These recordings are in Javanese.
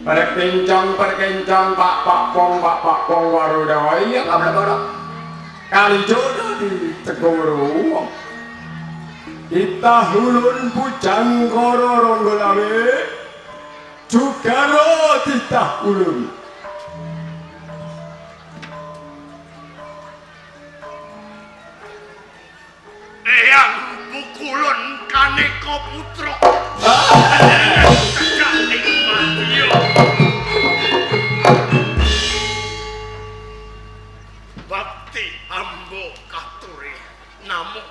Perkencong perkencong pak pak pong pak pak pong waruda iya kabeh kali jodoh di tegur wong. Kita hulun Pujanggara Ronggolawe jugaro titah ulun. Eyang pukulun Kaneka Putra. Cekak ing madya. Bakti hamba katuri namung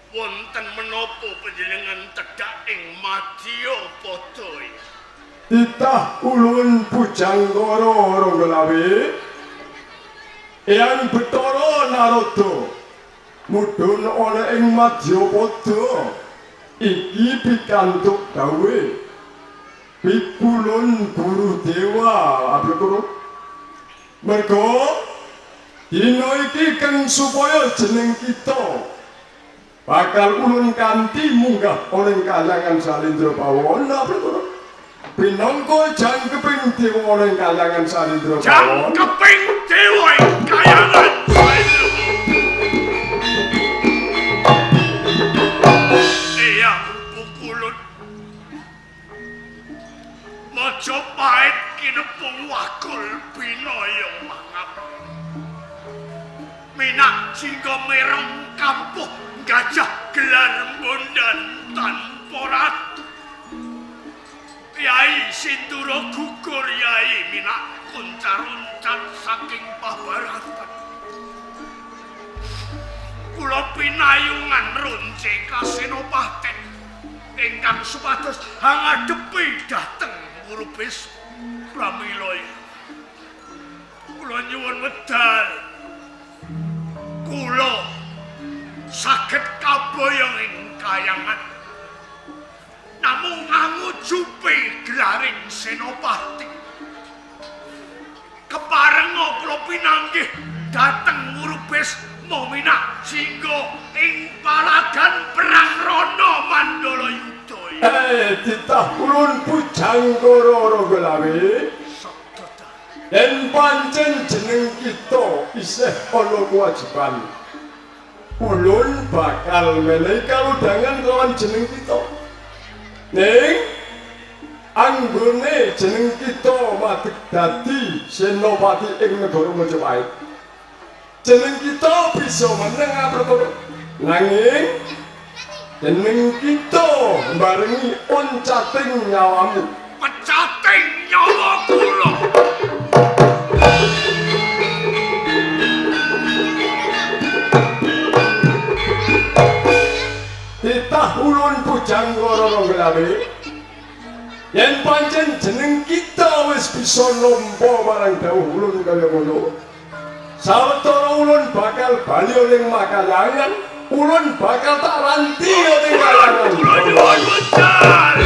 wonten menapa panjenengan tedhak ing madya padha. Titah ulun Pujanggara Ronggolawe Eyang Bathara Narada mudhun ana ing madyapada iki pikantuk dawuhe pipulun Guru Dewa abrekuru merga dina iki keng supaya jeneng kita bakal ulun kanthi munggah ana ing kahyangan Salindra Bawana abrekuru pinangka jangkeping dewa ana ing kahyangan Salindra Bawana. Jangkeping dewa ing kahyangan Salindra. Eyang pukulun Majapahit kinepung wakul binaya mangap Minak jingga mereng kampuh gajah gelar bondan tanpa ratu. Yai Sindura gugur Yai Minak kuncar-uncat saking pabaratan. Kula pinayungan runce kasenopaten ingkang supados hangadepi dhateng Wurubis pramila. Kula nyuwun wedal. Kula saged kaboyong ing kayangan. Namung angujupi gelaring senopati. Keparenga kula pinanggih dhateng Wurubis Minak Jingga ing palagan perang Rana Mandala Yuda. Titah ulun Pujanggara Ronggolawe yen pancen jeneng kita isih ana kewajiban ulun bakal menehi kalodhangan lawan jeneng kita. Ning anggone jeneng kita madeg dadi senopati ing negara Majapahit, jeneng kita bisa meneng aprepara. Nanging jeneng kita mbarengi oncating nyawamu. Pecating nyawa kula. Titah ulun Pujanggara Ronggolawe yen pancen jeneng kita wis bisa nampa marang dawuh ulun kaya ngono, sawetara ulun bakal bali ning makayangan, ulun bakal tak ranti ning kayangan. Kula nyuwun wedal.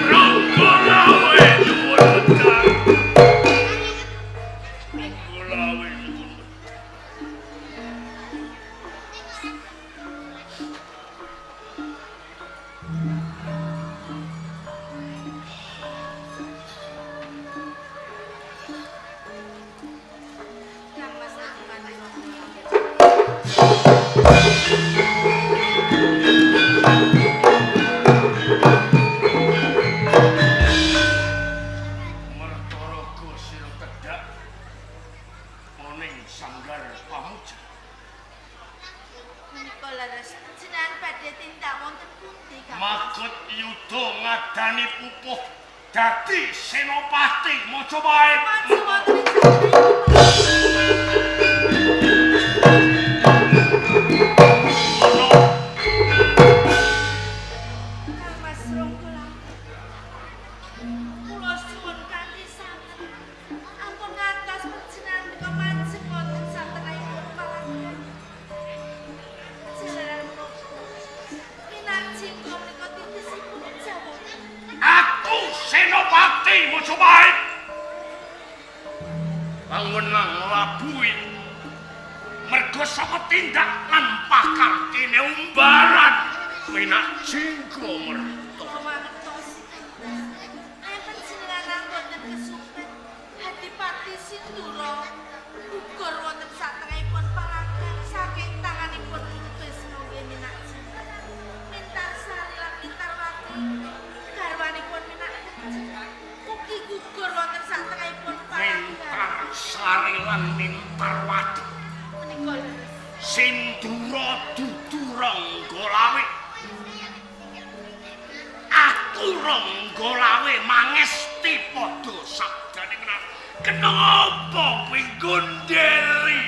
Ronggolawe nyuwun wedal. Ronggolawe nyuwun wedal. Mertaraga sira tedhak ana ing sanggar pamuja. Menika leres jenengan badhe tindak wonten pundi Kang? Magot yuda ngadani pupuh dadi senopati Majapahit. Maju wonten ing sanggar. Ana Kang Mas Ronggolawe, kula suwun kanthi sanget ampun ngantos panjenengan menika majeng wonten satengahipun palagan. Jalaran menapa Minak Jingga menika titisipun Jawata. Aku senopati Majapahit. Panwenang nglabuhi merga saka tindak lan pakartine umbaran Minak Jingga merta. Kula mangertos. Sindura gugur wonten satengahipun palagan saking tanganipun Bisma nggih Minak Jingga. Mintarsari lan Mintarwati garwanipun Minak Jingga ugi gugur wonten satengahipun palagan. Mintarsari lan Mintarwati. Menika leres. Sindura dudu Ranggalawe. Aku Ranggalawe mangesti padha sabdane menawa. Kenapa kowe gondeli?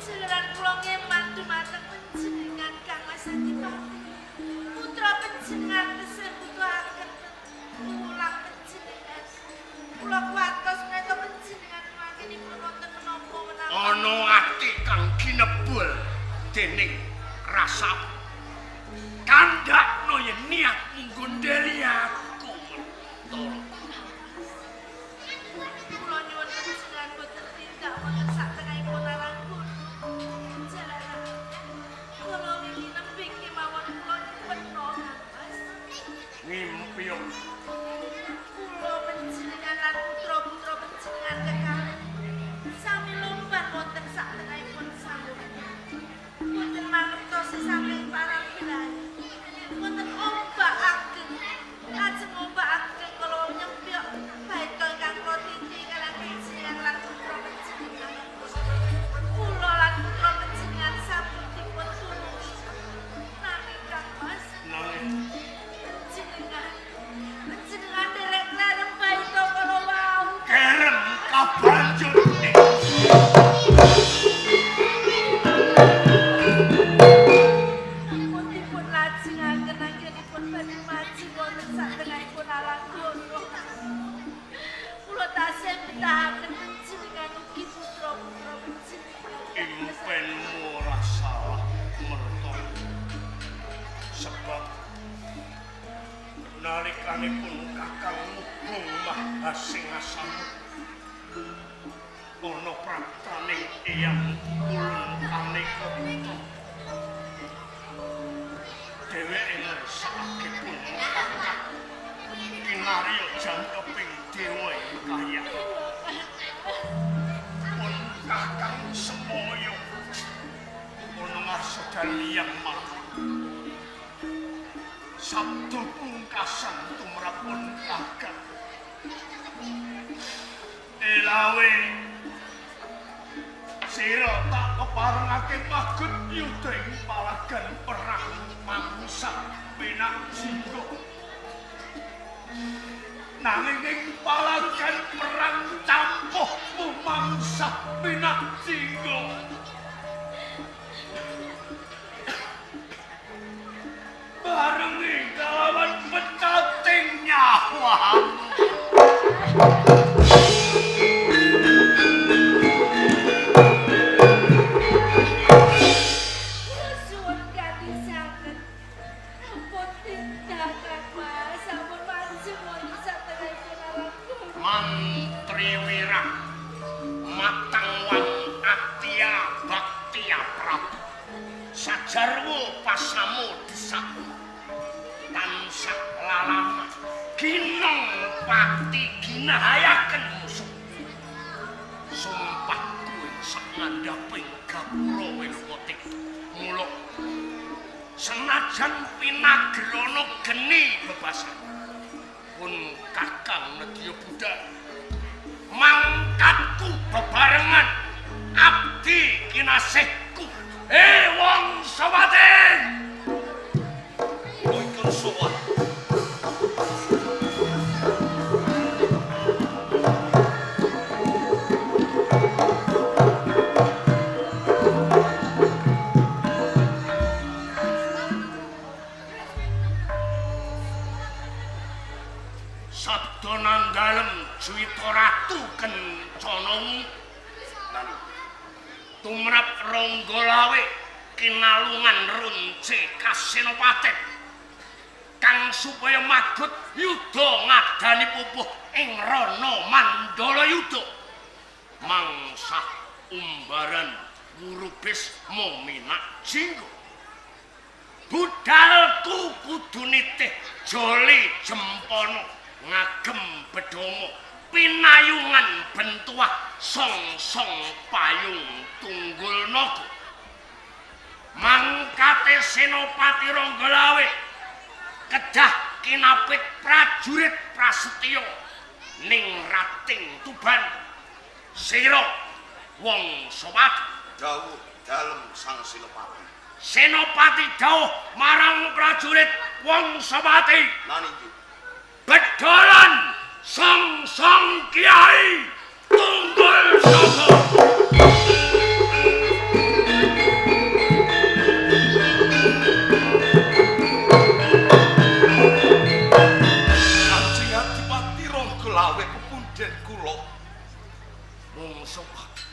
Jalaran kula ngeman dumateng panjenengan Kang Mas Adipati. Putra panjenengan tesih butuhaken piwulang panjenengan. Kula kuwatos menawi panjenengan mangkenipun wonten menapa menawi Ana ati kang ginebul dening rasa. Kandhakno yen niatmu gondeli aku, Mentara. Kula nyuwun panjenengan boten tindak wonten satengahipun Aranggana. Jalaran kula wingi nembe kemawon kula nyepeno Kang Mas. Ngimpi Kula panjenengan lan putra-putra panjenengan kekalih sami lomban wonten satengahipun samudra. Boten mangertos saking para wilayah. Wonten ombak ageng. Lajeng ombak ageng kala nyempyok baita ingkang kula titi kaliyan panjenengan lan putra panjenengan. Kula lan putra panjenengan sampun dipun tulungi. Nanging Kang Mas, nanging panjenengan panjenengan derek klerem baita kala wau. Kerem kabanjur ning Sampun dipun lajengaken anggenipun badhe maju wonten satengahipun Aranggana. Kula tasih betahaken panjenengan ugi putra-putra panjenengan. Impenmu ora salah, Mertara. Sebab nalikanipun Kakang Mugung Mahasingasamu ana praptaning Eyang Ulun Kanekata, dheweke ngersakake pun kakang kinarya jangkeping dewa ing kahyangan. Pun Kakang semoyo ana ngarsa dalem Yang Maha. Sabda pungkasan tumrap pun Kakang. Elawe sira tak keparengake magut yuda ing palagan perang mangsa Minak Jingga. Nanging ing palagan perang campuhmu mangsa Minak Jingga. Barengi kalawan pecating nyawamu. Kula suwun kanthi sanget. Ampun tindak Kang Mas, sampun maju wonten satengahipun Aranggana. Mantri Wirang Matang Wang Atya Baktiya Prabu sajarwa pasamu desaku tansah lalama ginong pati ginahayaken musuh. Sumpahku ing sak ngandhaping gapura Wilwatikta mula senajan pinagrana geni bebasan pun Kakang nedya budal mangkatku bebarengan abdi kinasihku. Wong Sawati, ikun sowan. Sabda nanggalem Juwita Ratu Kencana Nani? Tumrap Ranggalawe kinalungan runce Kasenopaten kang supaya magut yuda ngadani pupuh ing rana Mandala Yuda mangsah umbaran Wurubisma Minak Jingga. Budalku kudu nitih joli jempono ngagem bedonga Pinayungan bentuah song-song payung tunggul naga. Mangkate Senopati Ronggolawe kedah kinapit prajurit prasetya ning rating Tuban. Sira wong Sopati dawuh dalem Sang Senopati. Senopati dawuh marang prajurit wong Sopati. Nani iki? Bedolan song-song kiai tunggul naga. Kanjeng Adipati Ronggolawe pepundhen kula. Wong Sopati,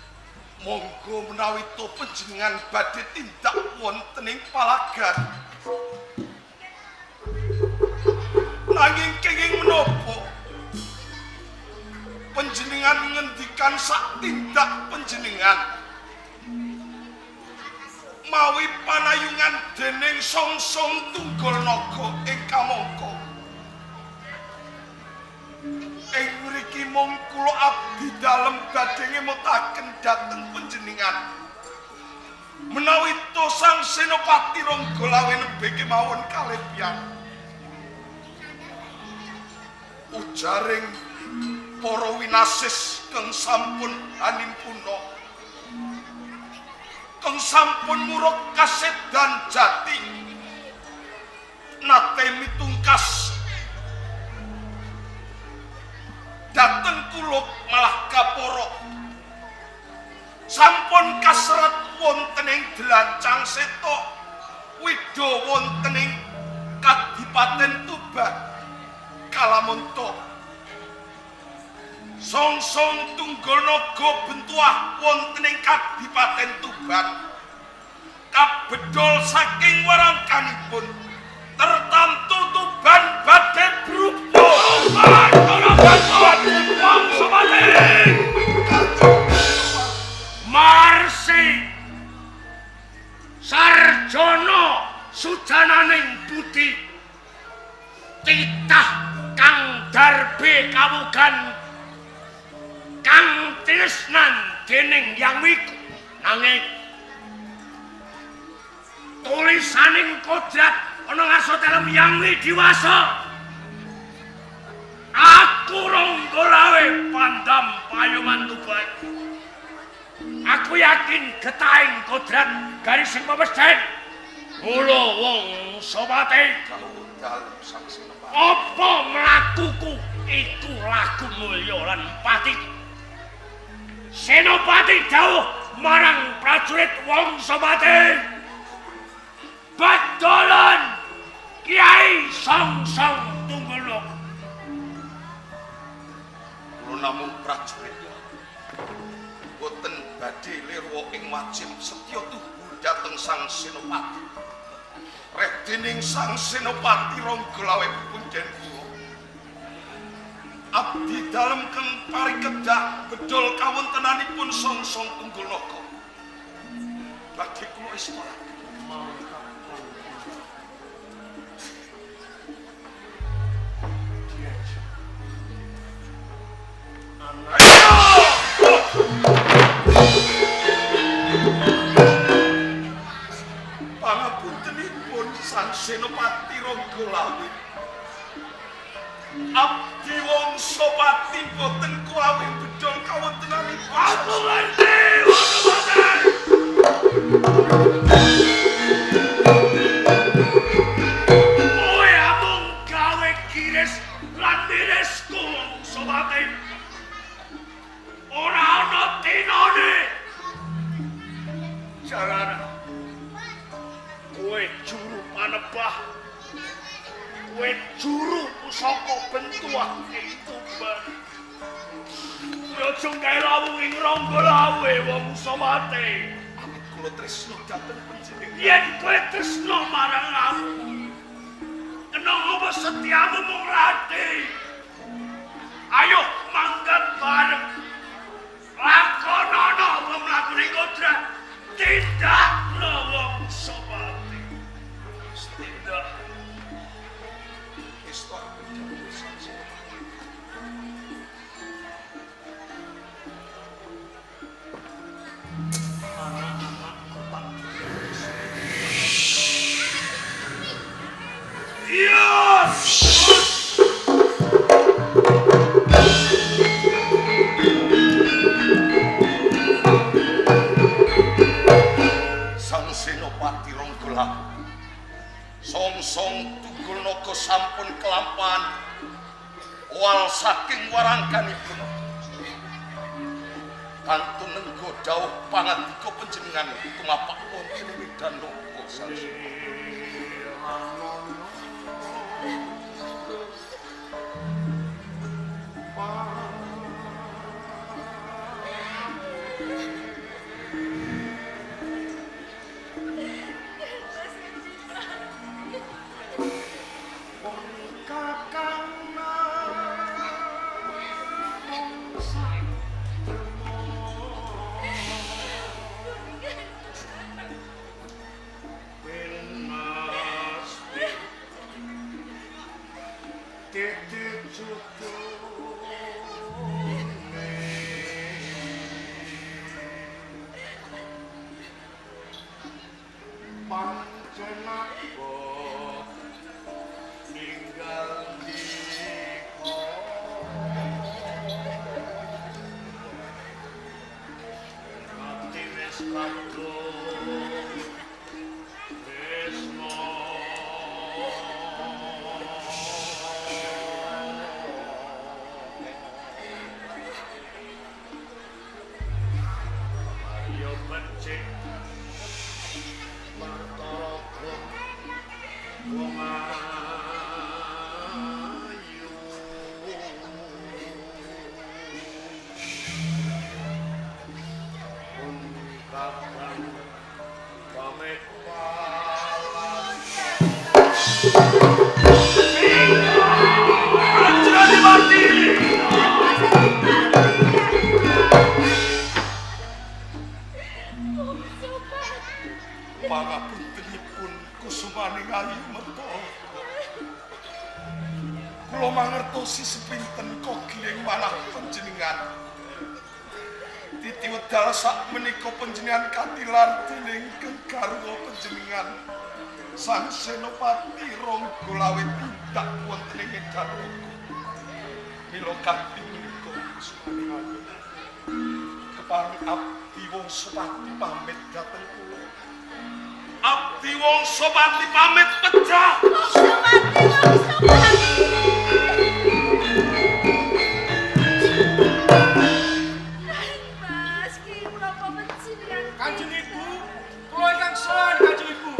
monggo menawi to panjenengan badhe tindak wonten ing palagan. Nanging kenging menapa panjenengan ngendikan sak tindak panjenengan mawi panayungan dening song-song tunggul naga ing kamangka. Ing mriki mung kula abdi dalem badhe ngemutaken dhateng panjenengan menawi to Sang Senopati Ronggolawe nembe kemawon kalebyan ujaring para winasis kang sampun animpuna, kang sampun muruk kasedan jati nate mitungkas dateng kula malah kaporo sampun kasrat wonten ing dlancang seta wida wonten ing Kadipaten Tuban kalamunta. Song-song tunggul naga bentuah wonten ing Kadipaten Tuban kabedol saking warangkanipun tertamtu Tuban badhe brubuh. Wong Sopati Marsi sarjana sujananing budi titah kang darbe kawugan kang tresnan dening Yang Wiku. Nanging tulisaning kodrat ana ngarsa dalem Yang Widiwasa. Aku Ronggolawe pandam payuman Tuban. Aku yakin getahing kodrat garis sing pepesden. Mula wong Sopati dalem Sang Senopati, apa mlakuku iku laku mulya lan patiku. Senopati dawuh marang prajurit wong Sopati, bedolan kiai song-song tunggul naga. Kula namung prajurit boten badhe lirwa ing wajib setya tuhu dhateng Sang Senopati. Reh dening Sang Senopati Ronggolawe pepundhen kula abdi dalem kang parikedah bedol kawontenanipun song-song tunggul naga badhe kula istoraken. Pangapuntenipun Sang Senopati Ronggolawe, abdi wong Sopati boten kulawi bedol kawontenanipun. Aku ngerti wong Sopati. Kowe amung gawe kiris lan mirisku wong Sopati. Ora ana tinane. Jarana kowe juru panebah, kowe juru pusaka bentuah ing Tuban. Kowe aja gawe lawung ing Ronggolawe wong Sopati. Awit kula tresna dhateng panjenengan. Yen kowe tresna marang aku, kena apa setiamu mung lati? Ayo mangkat bareng. Lakonono apa mlakune kodrat. Tindakno wong Sopati. Tindak. Istoraken dawuh Sang Senopati. Kalampahan wal saking warangkanipun. Kantun nenggo dawuh pangandika panjenengan tumapak wonten ing medan laga Sang Senopati. Pangapuntenipun kusumaning ayu mertoga. Kula mangertosi sepinten kogiling manah panjenengan. Titi wedal sak menika panjenengan katilar dening gegarwa panjenengan. Sang Senopati Ronggolawe tindak wonten ing medan laga. Mila kanthi menika kusumaning ayu kepareng abdi Wongsopati pamit dhateng kula. Abdi Wongsopati pamit pejah. Wongsopati, Wongsopati. Mas, ki menapa panjenengan? Kanjeng Ibu, kula ingkang sowan Kanjeng Ibu.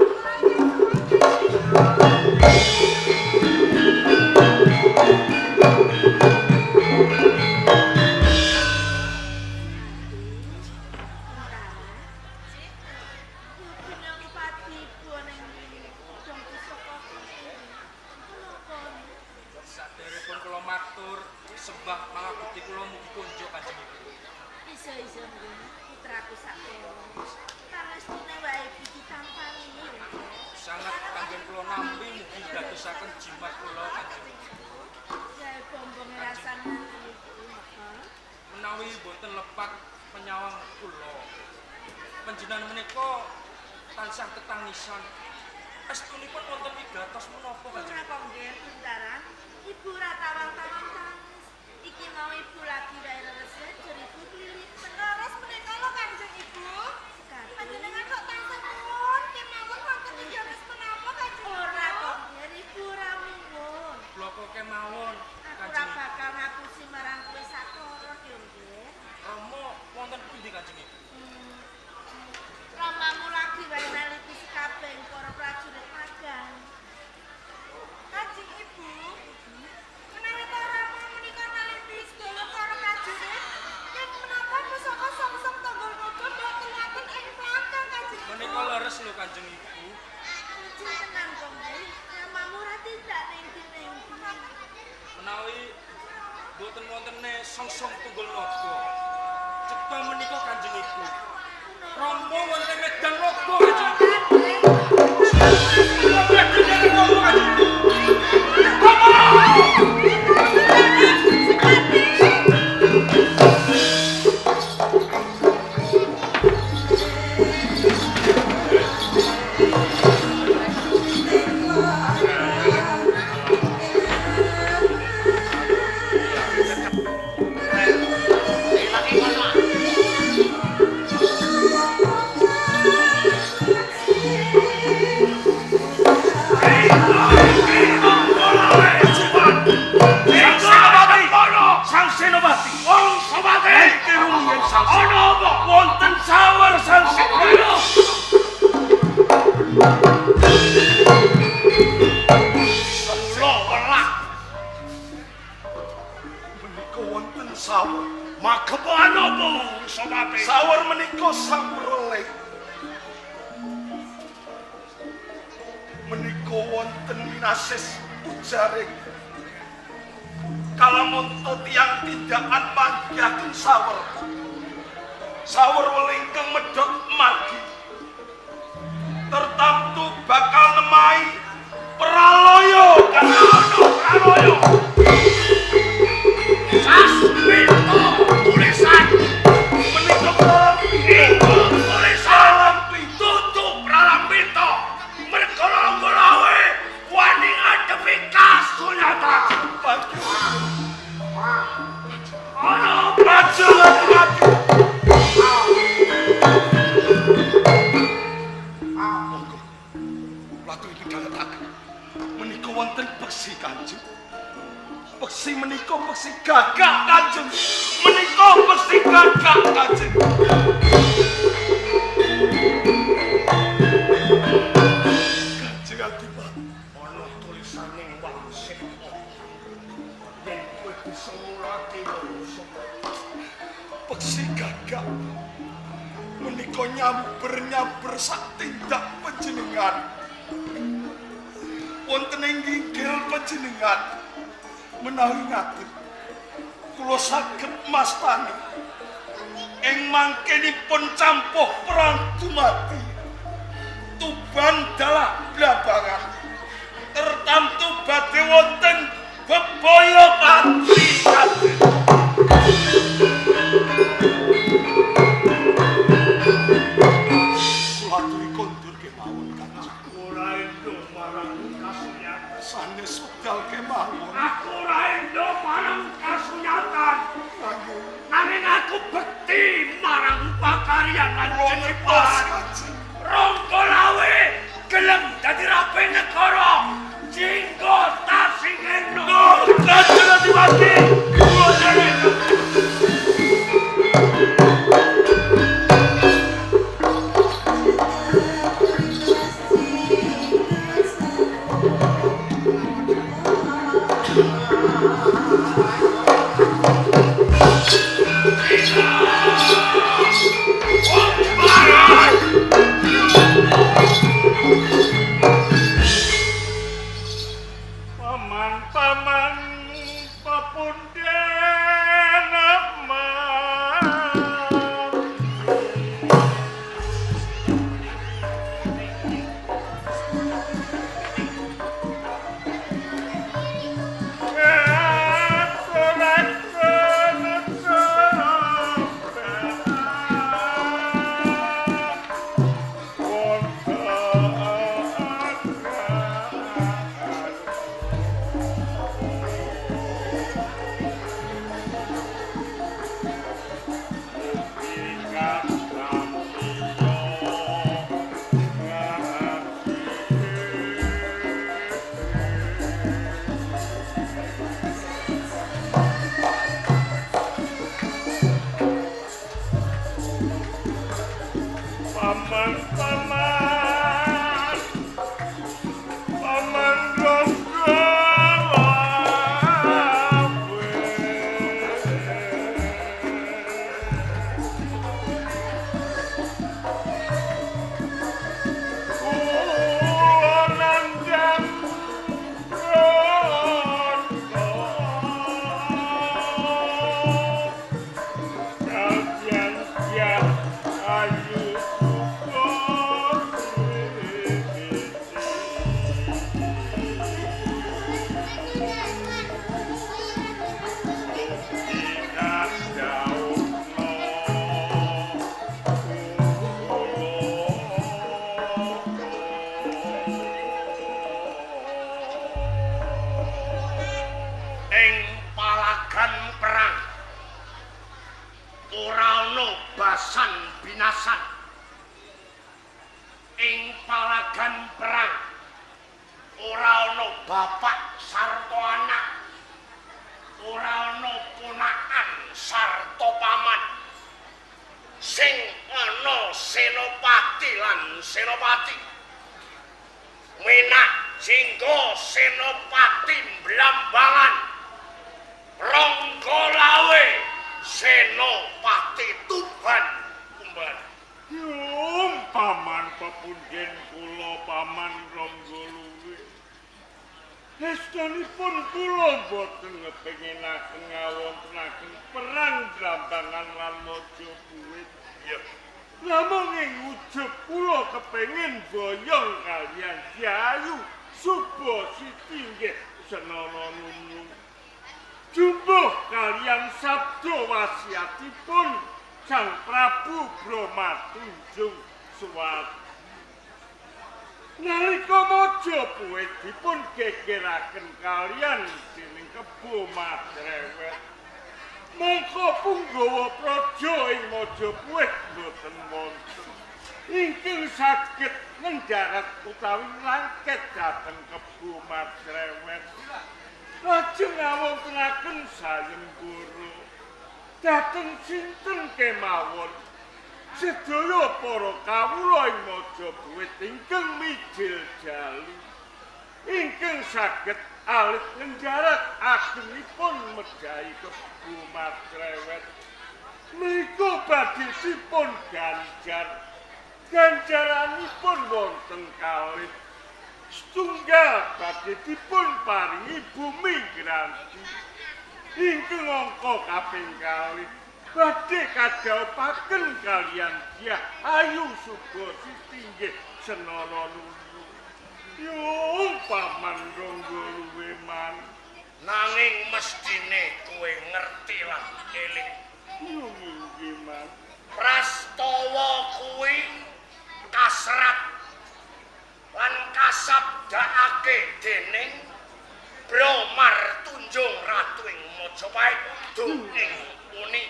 Saderepun kula matur sembah pangabekti kula mugi konjuk Kanjeng Ibu. Isa-isa mrene putraku sakmene. Pangestune wae ditampani. Sangat kanggen kula nampi mugi dadosaken jimat kula Kanjeng Ibu. Gawe bombonge rasane ibu. Menawi boten lepat penyawang kula. Panjenengan menika tansah tetangisan. Estunipun wonten wigatos menapa Kanjeng? Ora kok nggih, Bentaran. Ibu ora tawang-tawang tangis. Iki mau ibu lagi wae reresih, jur ibu klilipen. Leres menika lho Kanjeng Ibu. Panjenengan kok tansah nuwun kemawon wonten wigatos menapa Kanjeng Ibu? Ora kok nggih, ibu ora nuwun. Bloko kemawon Aku ora Kanjeng Ibu. bakal ngapusi marang kowe sakoro yo nggih. Rama wonten pundi Kanjeng Ibu? Ramamu lagi wae neliti sekabeh para prajurit magang. Kanjeng Ibu, menawi ta Rama menika neliti sedaya para prajurit, yen menapa pusaka songsong tunggul naga mboten wonten ing plangkang Kanjeng Ibu? Menika leres lho Kanjeng Ibu. Puji tenan kok nggih. Ramamu ora tindak ning ndi-ning. Menawi boten wontene songsong tunggul naga. Cetha menika Kanjeng Ibu. Rama wonten ing medan laga Kanjeng Ibu. Rama Kanjeng Ibu. Hey! Sawur. Magepokan apa Sopati? Sawur menika sawur weling. Menika wonten winasis ujaring kalamunto tiyang tindakan manggihaken sawur. Sawur weling kang medhot margi tertamtu bakal nemahi pralaya kang Ana pralaya. Sasmita tulisan menika iku tulisan pralampita. Tutu pralampita. Merga Ronggolawe wani ngadepi kasunyatan. Ana Maju hati-hati. Monggo. Ratu iki dangetaken. Menika wonten peksi Kanjeng. Peksi menika peksi gagak Kanjeng. Menika peksi gagak Kanjeng. Kanjeng Adipati. Ana tulisane wangsit apa? Yen kowe bisa ngulati lho. Peksi gagak menika nyamber-nyamber sak tindak panjenengan. Wonten ing nginggil panjenengan menawi ngaten kula saged mastani ing mangkenipun campuh perang dumadi Tuban dalah Blambangan tertamtu badhe wonten bebaya pati Kanjeng. Kula aturi kondur kemawon Kanjeng. Aku ora endo marang kasunyatan. Sanes wekdal kemawon. Aku ora endo marang kasunyatan. Nanging Nanging aku bekti marang pakaryan lan kula ngertos jenipan. Kanjeng. Ronggolawe gelem dadi rapi negara. Jinggo tasingeno. Kanjeng Adipati. Kula derek. Paman-paman papunden aman. Paman-paman, paman Ing palagan perang ora ana basan binasan. Ing palagan perang ora ana bapak sarta anak, ora ana ponakan sarta paman. Sing ana senopati lan senopati. Menak Jinggo Senopati Blambangan Ronggolawe Pepunden kula Paman Rangga Luwih. Estunipun kula boten ngepenginaken ngawontenaken perang Blambangan lan Majapahit. Ya. Namung ing ujug kula kepengin boyong kaliyan Dyah Ayu Subasiti nggih Senana Nunung. Jumbuh kaliyan sabda wasiatipun Sang Prabu Brahma Tunjung Suwadi. Nalika Majapahit dipun gegeraken kaliyan dening Kebo Madrewet. Mangka punggawa praja ing Majapahit boten wonten ingkang saged ngendharat utawi nglangket dhateng Kebo Madrewet. Lajeng ngawontenaken sayembara dhateng sinten kemawon. Sedaya para kawula ing Majapahit ingkang mijil jalu ingkang saged alit ngendharat agengipun medhahi Kebo Madrewet. Menika badhe dipun ganjar. Ganjaranipun wonten kalih. Setunggal badhe dipun paringi bumi granti. Ingkang angka kaping kalih badhe kadhawuhaken kaliyan Dyah Ayu Subasiti nggih Senana Nunung. Yung Paman Rangga Luwih man. Nanging mesthine kowe ngerti lan eling. Yung inggih man. Prastawa kuwi kasrat lan kasabdaake dening Brahma Tunjung ratu ing Majapahit duning uni.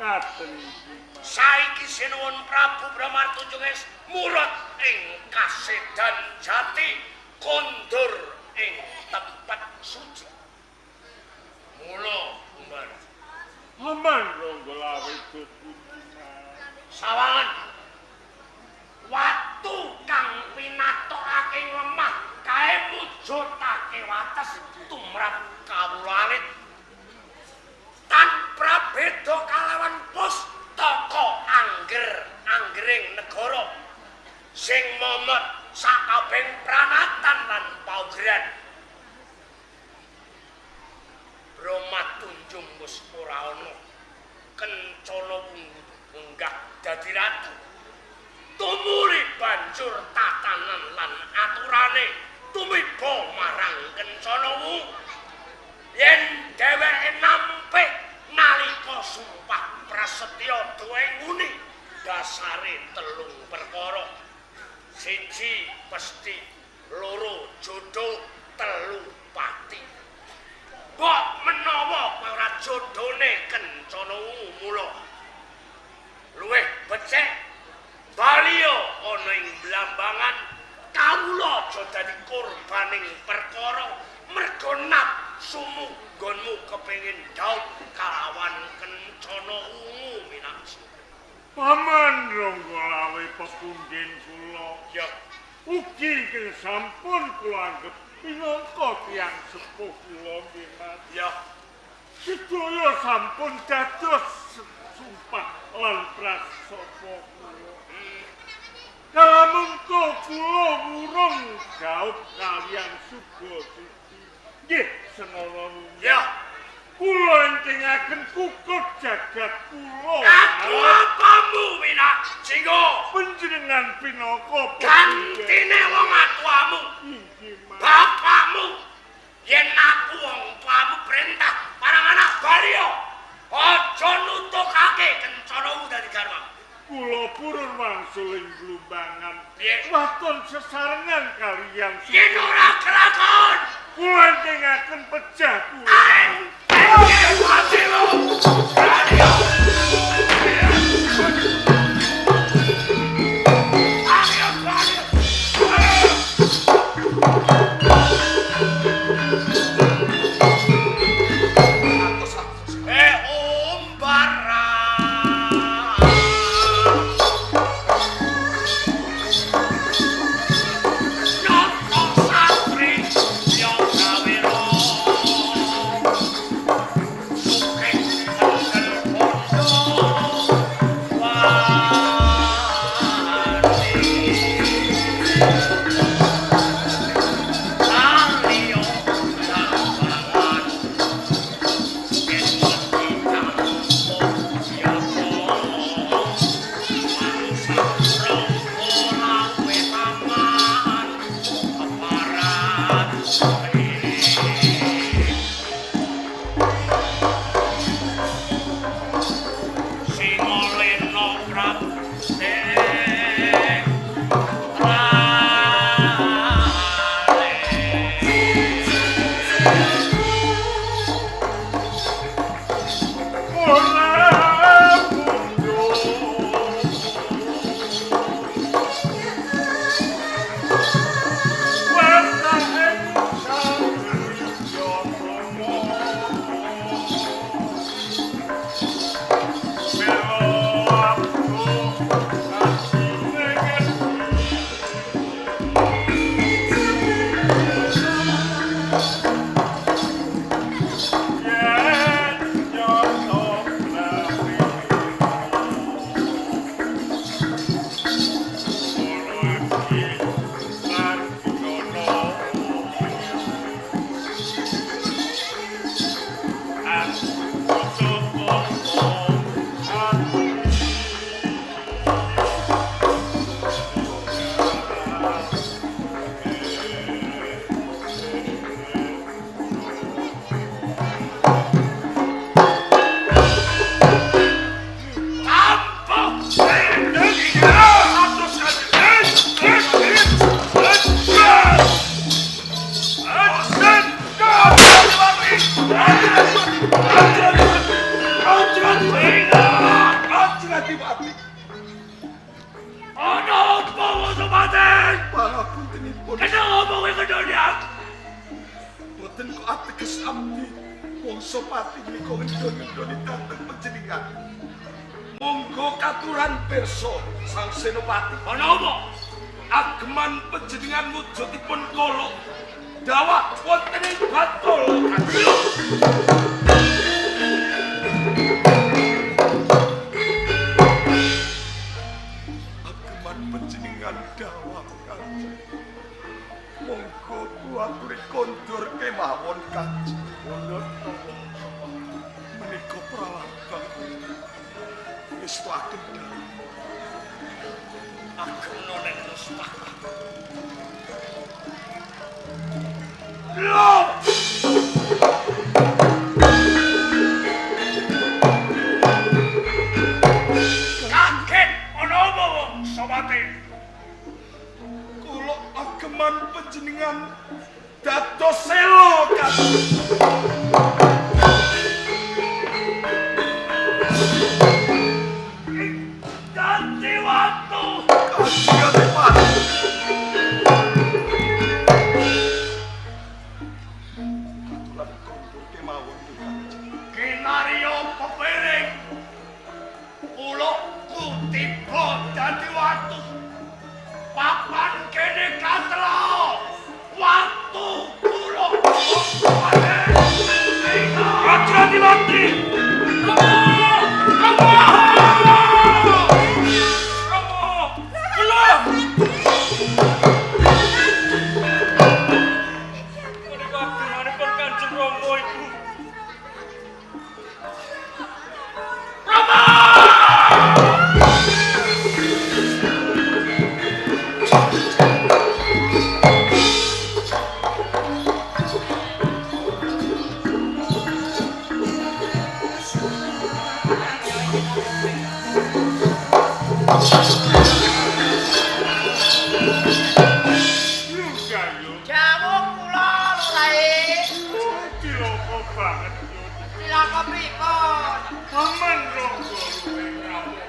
Ngaten inggih man. Saiki sinuwun Prabu Brahma Tunjung wis murut ing kasedan jati kondur ing tempat suci. Mula umbar Paman Rangga Luwih pundi man. Sawangan watu kang pinatokake ing lemah kae mujudake wates tumrap kawula alit tan prabeda kalawan pustaka angger anggering negara sing momot sakabehing pranatan lan paugeran. Brahma Tunjung wis ora ana, Kencana munggah dadi ratu. Tumuli banjur tatanan lan aturane tumiba marang Kencana Wungu. Yen dheweke nampik nalika sumpah prasetya duwe nguni dasare telung perkara. Siji pesthi, loro jodoh, telu pati. Mbok menawa kowe ora jodhone Kencana Wungu mula luwih becik baliya ana ing Blambangan kawula aja dadi korbaning perkara merga nafsumu nggonmu kepengin dhaup kalawan Kencana Wungu minangsa. Paman Rangga Luwih pepunden kula. Ya. Ugi ingkang sampun kula anggep minangka tiyang sepuh kula nggih Mas. Ya. Sedaya sampun dados sumpah lan prasapa kula. Kalamungka kula wurung dhaup kaliyan Subasiti. Nggih Senana Nunung. Ya. Kula entengaken kukut jagat kula. Aku apamu Minak Jinggo? Panjenengan pinaka gantine wong atuamu. Inggih Mas. Bapakmu yen aku wong tuamu perintah marang anak baliya aja nutukake Kencana Wungu dadi garwa. Kula purun wangsul ing Blumbangan. Piye? Waton sesarengan kaliyan Yen ora kelakon kula entengaken pejah kula. Entenge patimu. Baliya. Ayo baliya. Eh umbara. Nata satri yo kawira. Abdi Wangsapati menika ngendon-ngendoni dhateng panjenengan. Monggo katuran pirsa Sang Senopati. Ana apa? Ageman panjenengan wujudipun kala dawah wonten ing Bathara Kanjeng. Ageman panjenengan dawah Kanjeng. Monggo kula aturi kondur kemawon Kanjeng. Menika pralambang ngestuaken dalem. Agem nonen mustaka. Lho! Kaget ana apa wong Sawati? Kula ageman panjenengan dados selo Kanjeng. Dadi watu. Kanjeng Adipati. Katuran kondur kemawon Kanjeng. Kinarya pepiring ulukku tiba dadi watu. Papan kene katela watu kula. Adipati. Rama! Rama! Rama! Kula! Menika agemanipun Kanjeng Rama Ibu. Rama! Jawuk kula lurahe. Cilaka banget yo. Cilaka pripun? Paman Rangga luwih ngamuk.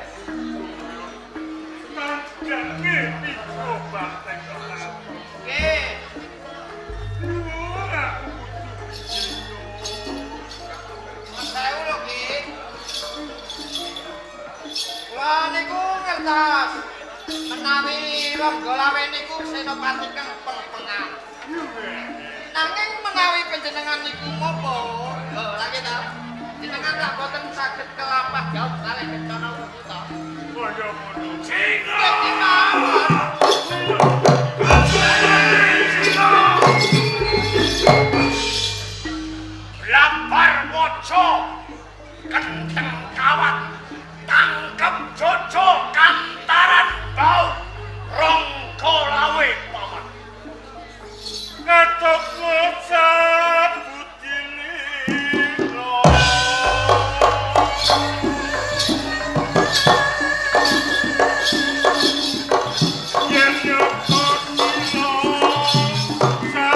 Nanjane tiga banteng aku. Nggih. Luwih aku kudu piye. Sewu lho, Ki. Kula niku ngertos menawi Rangga Lawe niku senopati kang pengpengan. Nanging menawi panjenengan niku ngopo? Lho, lha ki ta. Jenengan lak boten saged kelapah jauh kalih kencana wuku ta. Kaya ngono. Singa! Nggih mawon. Lapar waca kenteng kawat tangkep jojo kantaran bau Rangga Lawe paman. Ngetok sabudilino. Yen nyokot dino sabdya.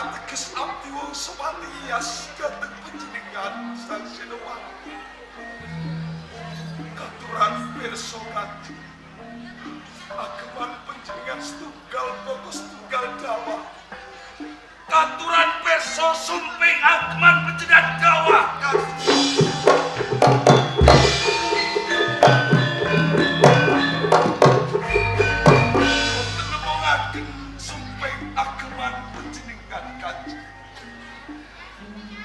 Ateges abdi wangsa Patiyas dhateng panjenengan Sang Senopati. Katuran pirsa Kanjeng. Ageman panjenengan setunggal boko setunggal dawa. Katuran pirsa sumping ageman panjenengan dawa. Kanjeng. Nemongaken sumping ageman panjenengan Kanjeng.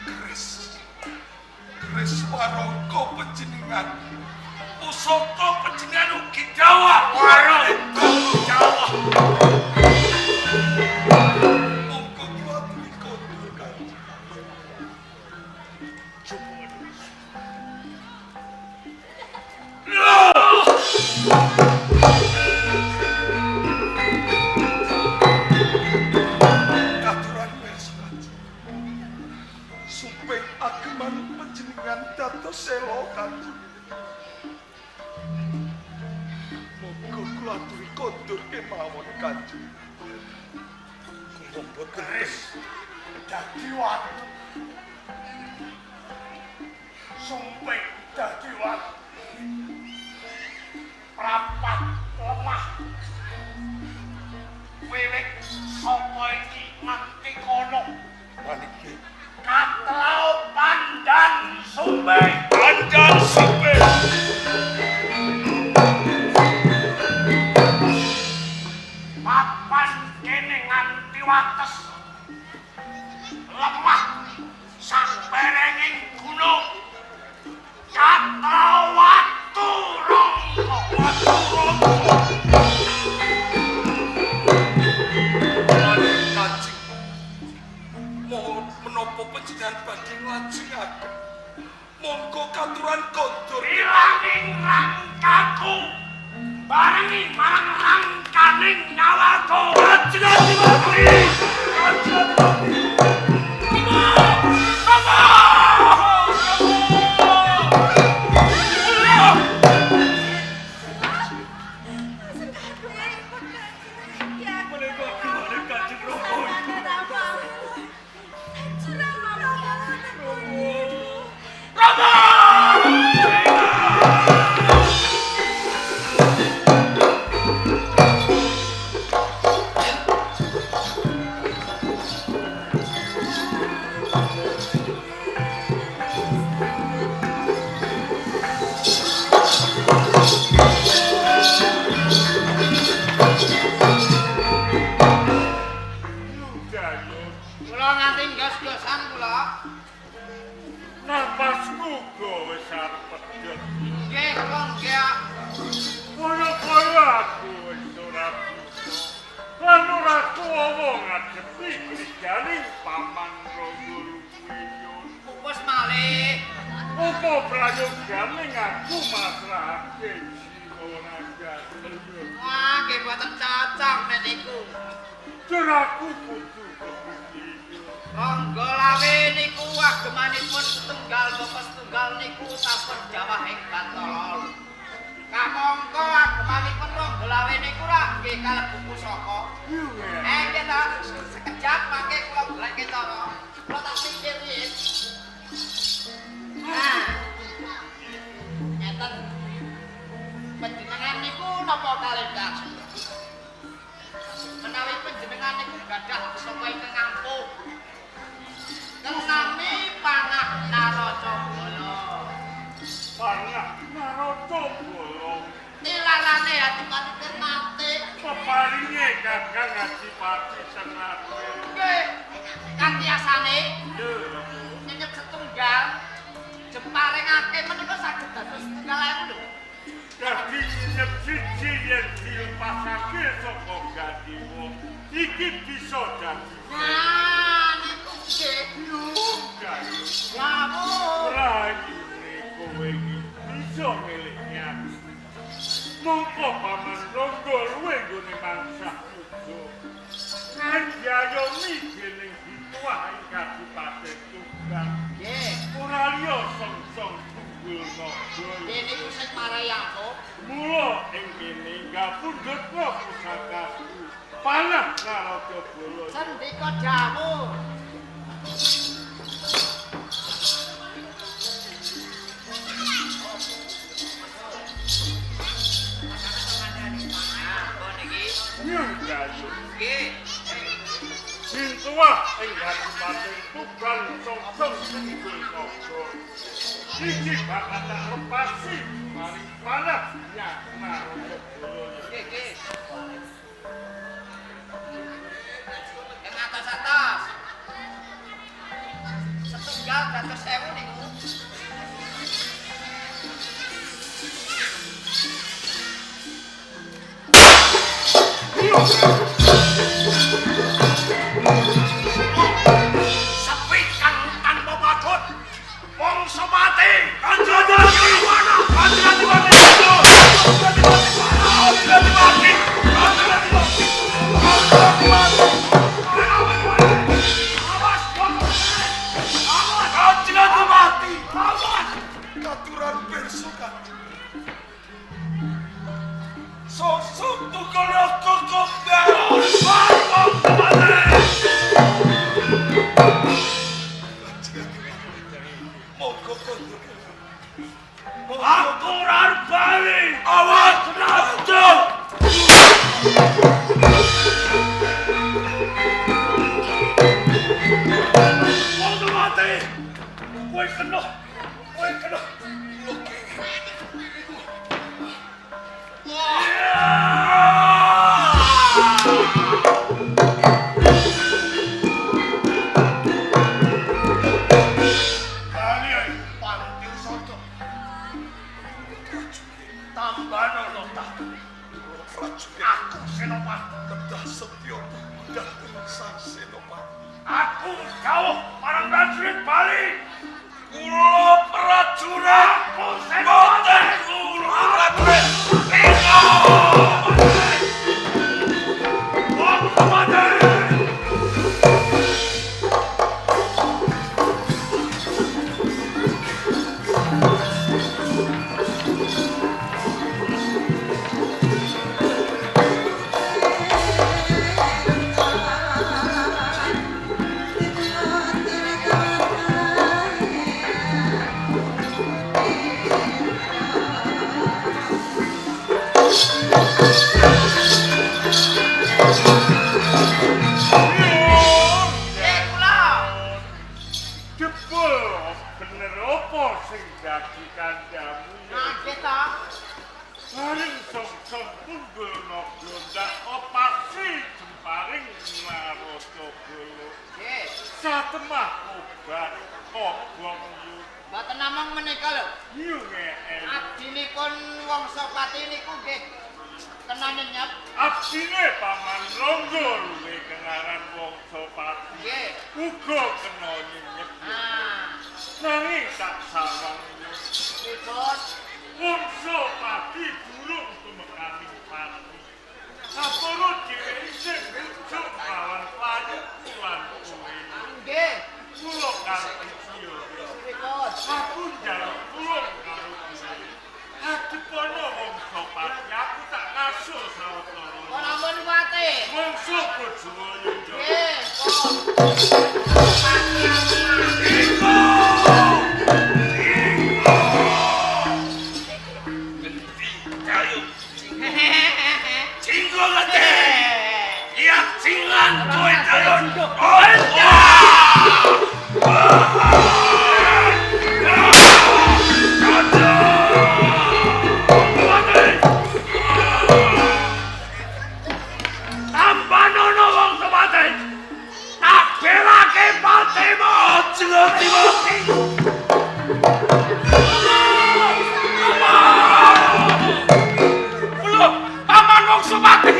Keris keris warangka panjenengan Pusaka panjenengan ugi dawa. Warangka dawa. Monggo kula aturi kondur Kanjeng. Katuran pirsa Kanjeng. Sumping ageman panjenengan dados sela Kanjeng. Monggo kula aturi kondur kemawon Kanjeng. Kula boten Keris dadi watu. Sumping dadi watu. Prapat lemah. Wiwit saka iki nganti kono. Maniki Katrao pandan sumping. Pandan sumping. Papan kene nganti wates. Lemah saperenging gunung. Katrao watu rongko. Watu rongko. Manik Kanjeng. Mohon menapa panjenengan badhe nglajengaken. Monggo katuran kondur. Ilanging rangkaku barengi marang rangkaning nyawaku. Kanjeng Adipati. Kanjeng Adipati. Rama! Rama! Menika kemana Kanjeng Rama iku? Rama! Kula nganti nggas-gasan kula. Napasku uga wis arep pedhot. Nggih, kula nggih. Kaya-kaya aku wis ora bisa. Lan ora kuwawa ngadepi krijaning Paman Rangga Luwiyo. Pupus malih. Apa prayogane aku masrahake jiwa raga. Wah, nggih boten cocok nek niku. Jur aku kudu kepiye? Rangga Lawe niku agemanipun setunggal bapa setunggal niku sampun jawah ing Bathara. Kamangka agemanipun Rangga Lawe niku rak nggih kalebu pusaka. Eh nggih ta, sekejap mangke kula goleke cara. Kula tak pikir yen. Nah. Ngeten. Panjenengan niku napa kalih? Menawi panjenengan niku gadah pusaka ingkang ampuh. Kang nami Panah Naraca Bala. Panah Naraca Bala. Nilarane Adipati Ternate. Peparinge Kakang Adipati Ternate. Nggih. Kanthi asane nyenyep setunggal jeparengake menika saged dados setunggal ewu lho. Dadi nyenyep siji yen dilepasake saka Gandiwa iki bisa dadi. Nah, niku nggih. Lamun Rayune kowe iki bisa ngelingke aku. Mongko Paman Rangga luwe nggone mangsah yuda. Ngajayomi dening hituah ing Kabupaten Tuban. Nggih. Ora liya songsong tunggul naga. Nggih niku sing marai ampuh. Mula ing kene ngapundhutna pusakaku. Panah Narada Bala. Sendika dawuh. Nggih. Sintuah ing hatimating tuban songsong tunggul naga. Iki bakal tak lepasi maring panah Narada Bala. Nggih, nggih. Ing atas-atas. Setunggal dados 1000 niku. Sepi kang tanpa padut. Mangsa mati. Kanjeng Adipati. Kanjeng Adipati. Kanjeng Adipati. Kanjeng Adipati. Kanjeng Adipati. Awas, awas. Kanjeng Adipati. Awas. Katuran pirsa Kanjeng. Sosok tukul naga kembar. Aku ora bali. Awas, raja. Wong mati. Kowe kena. Kowe kena. Bali ae. Pantil soto. Tambano ta. Aku Senopati kedah setya dhateng Sang Senopati. Aku jauh marang prajurit Bali. Kula prajurit. Aku Senopati. Boten kula prajurit. Wong mati. Nggih kula. Jebul bener apa sing dadi kandhamu? Nggih ta. Bareng songsong tunggul naga ndak opasi jemparing Narada Bala. Nggih. Satemah obat kobong yu Mboten namung menika lho. yu ngeel. Abdinipun Wangsapati niku nggih kena nyenyep. Abdine Paman Rangga luwe kengaran Wangsapati. Nggih. Uga kena nyenyep. Ah, Nanging tak sawang yu. pripun? Wangsapati durung tumekaning pati. Sapara dhewe isih rujuk lawan playu lan kowe. Nggih. Kula kanthi siya. Pripun? Aku njaluk tulung karo kowe. Adepono Wangsapati aku tak ngasuh sawetara. Kok ampun kuwate. Mangsa bojomu yo. Nggih, pun. Pati Jinggo ngerti. Ya jingan kowe dayon. Tambanono Wangsapati. Tak belake patimu. Adipati. Kula Paman Wangsapati.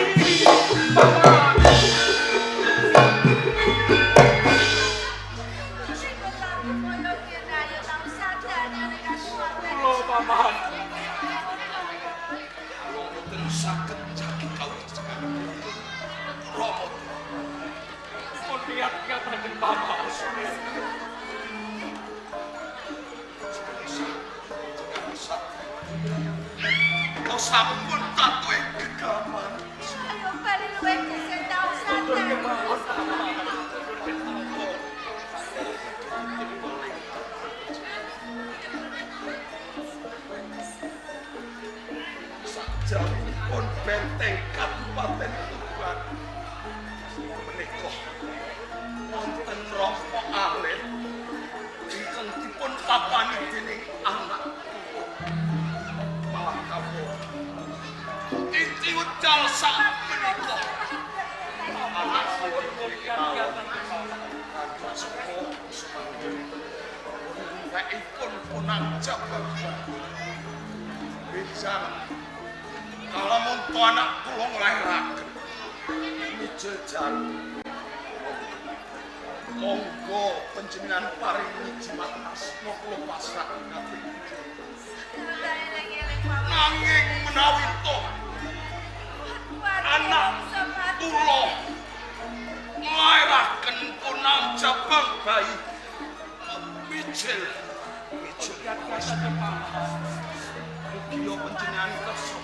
Kula Paman. Kula boten saged jagi kawicaksanan. Rama Pun niat-niataken Paman. Kau sampun tatuhe gegaman. Ayo bali luwih gesetan. Sajawinipun benteng Kabupaten Tuban menika wonten Rama alit ingkang dipun papani dening anak kula malah kawula titi wekdal sak menika anak kula kemawon kanthi sepuh pun punang jabang bijang kalamun to anak kula nglairaken mijil jalu monggo panjenengan paringi jimat asma kula pasrah kabeh nanging menawi to anak kula nglairaken punang jabang bayi mijil mijil mugi panjenengan kersa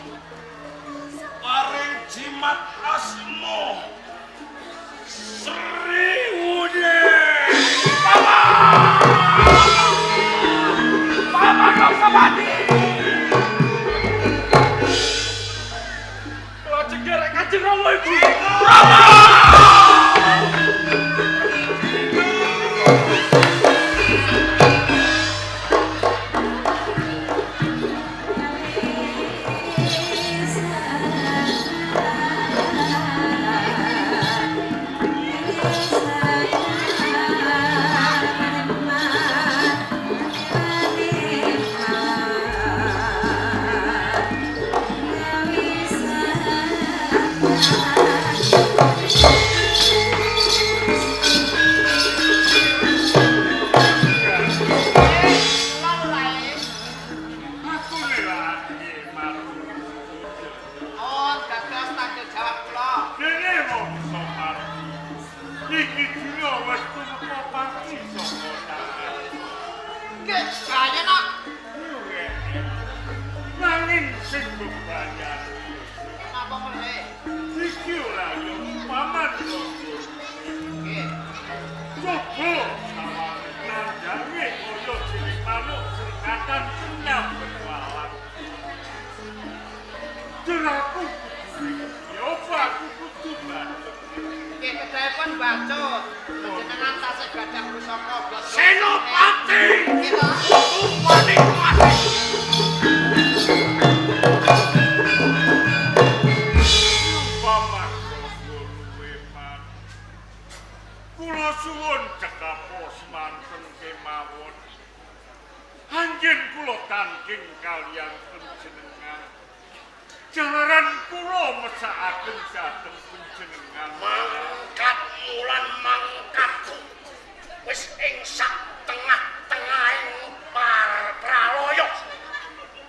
paring jimat asma Sriwune. Paman Kangsapati. Kula cenggerek Kanjeng Rama Ibu. Rama! Senopati! Manik mati! Kula suwun cekapo semanten kemawon. Anggen kula tangking kaliyan panjenengan. Jalaran kula mesakaken dhateng panjenengan. Mangkat mulan mangkatku wis ing sak tengah-tengahing pralaya.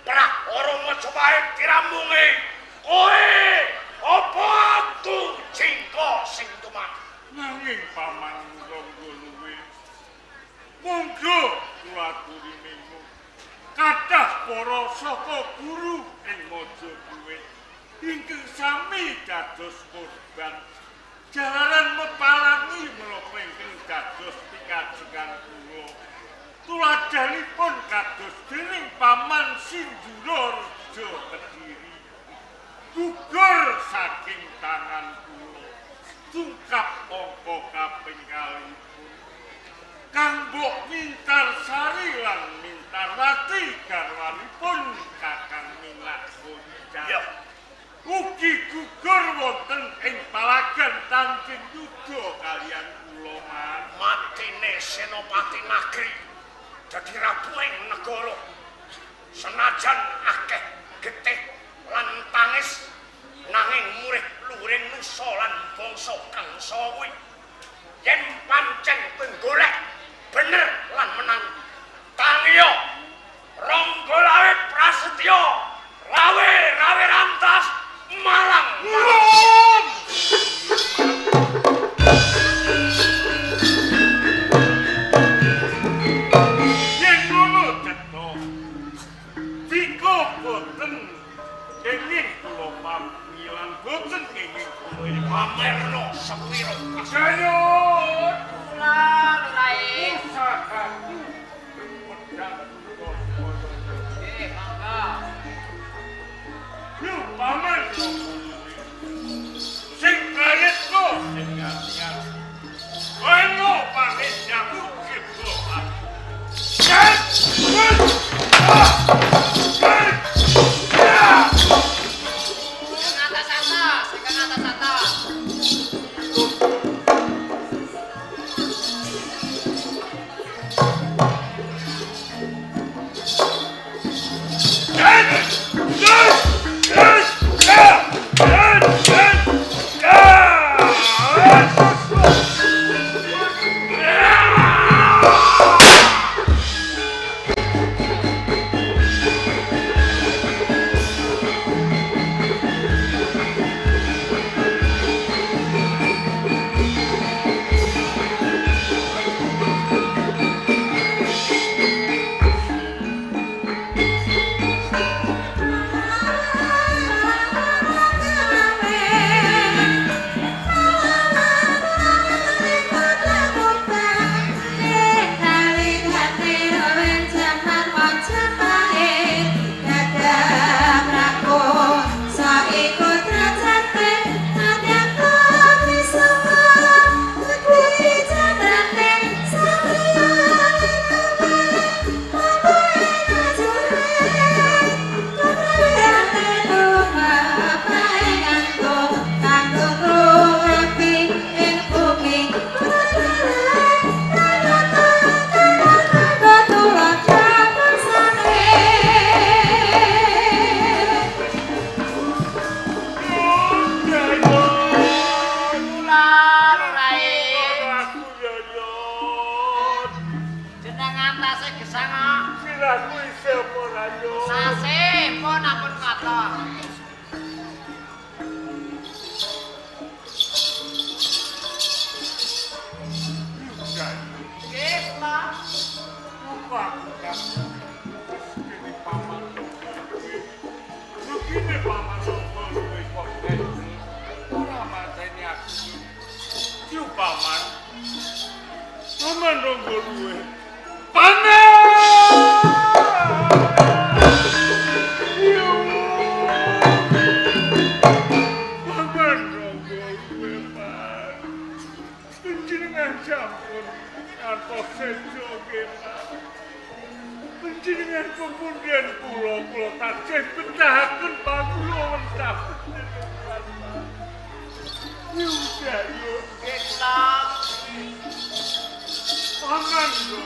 Prahara Majapahit diramungi. Kowe apa aku jingka sing tuman? Nanging paman Rangga Luwe, monggo kula aturi minggu kathah para saka guru ing Majapahit ingkang sami dados korban jalaran mepalangi menapa ingkang dados pikajengan kula. Tuladhanipun kados dening paman Sindura Reja Kediri gugur saking tangan kula. Tungkap angka kaping kalihipun Kang Mbok Mintarsari lan Mintarwati garwanipun Kakang Minak Gonjang ugi gugur wonten ing palagan Tanjung Yuda kaliyan kula man. Matine Senopati Nagri dadi ratu ing negara senajan akeh getih lan tangis nanging murih luhuring nusa lan bangsa kangsa kuwi yen pancen kowe golek bener lan menang tangiya Rangga Lawe Prasetya rawe rawe rantas Malang. Yen ngono cetha dika boten kenging kula pamilan boten kenging kula pamerno sepiro kayut kula lurae. tasih gesang kok. Sirahku isih apa ora yo? Sasih pun ampun katon. Nggih, kula. Muka wis kene paman. Rugine paman luwe kok ora mateni aku. Yo paman. Paman Ronggo luwe. Paman! Yo. Paman Ronggo luwe, Pak. Panjenengan sampun ngantos sejo nggih, Pak. Panjenengan kemudian kula kula tasih betahaken Pak kula wentah panjenengan, Pak. Yo yo Nggih, kula. Paman Ronggo.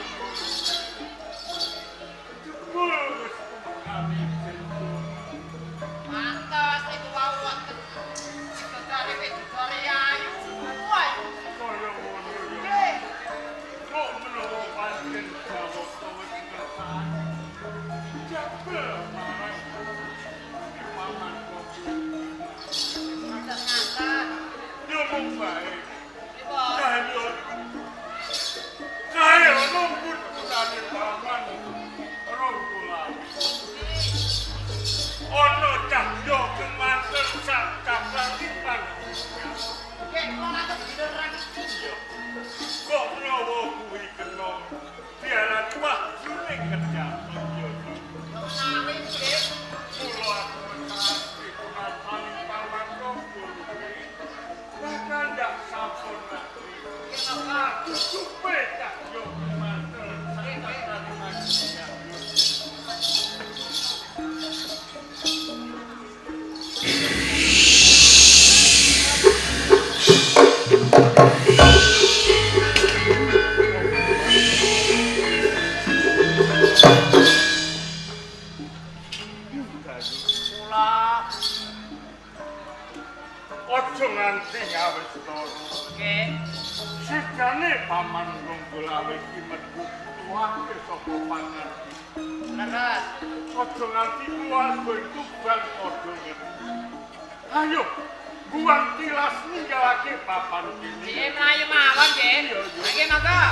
Jebul wis kami sejo. Mantos niku wau wonten bidadari bidadari ayu. Ayu. Kaya ngono yo. Nggih. Kok menawa pancen Jawata wis ngersakake. Jabel marang paman kok. Ngaten ngaten. Yo mung bae. Pripun? Kae kae ono putane paman Ronggo Lawe. Ono cahya kemanten sak cakranipun. Nggih, kula ngantos beneran iki. Kok menawa kuwi kena diarani wahyune kejaton yo. Menawi nggih. Kula aku mesake kunatane paman Ronggo Lawe. Bahkan ndak sampun nate. Nggih napa? Tutupe cahya kemanten sak cakranipun. Kula Aja nganti ngawis turu. nggih. Sidane paman Ronggo Lawe iki metu tuwake saka pangan. Leres. Aja nganti keluarga itu bang padha ngerti. Ayo, buang tilas ninggalake papan kene. Nggih mlayu mawon nggih. Iya, iya. Nggih monggo.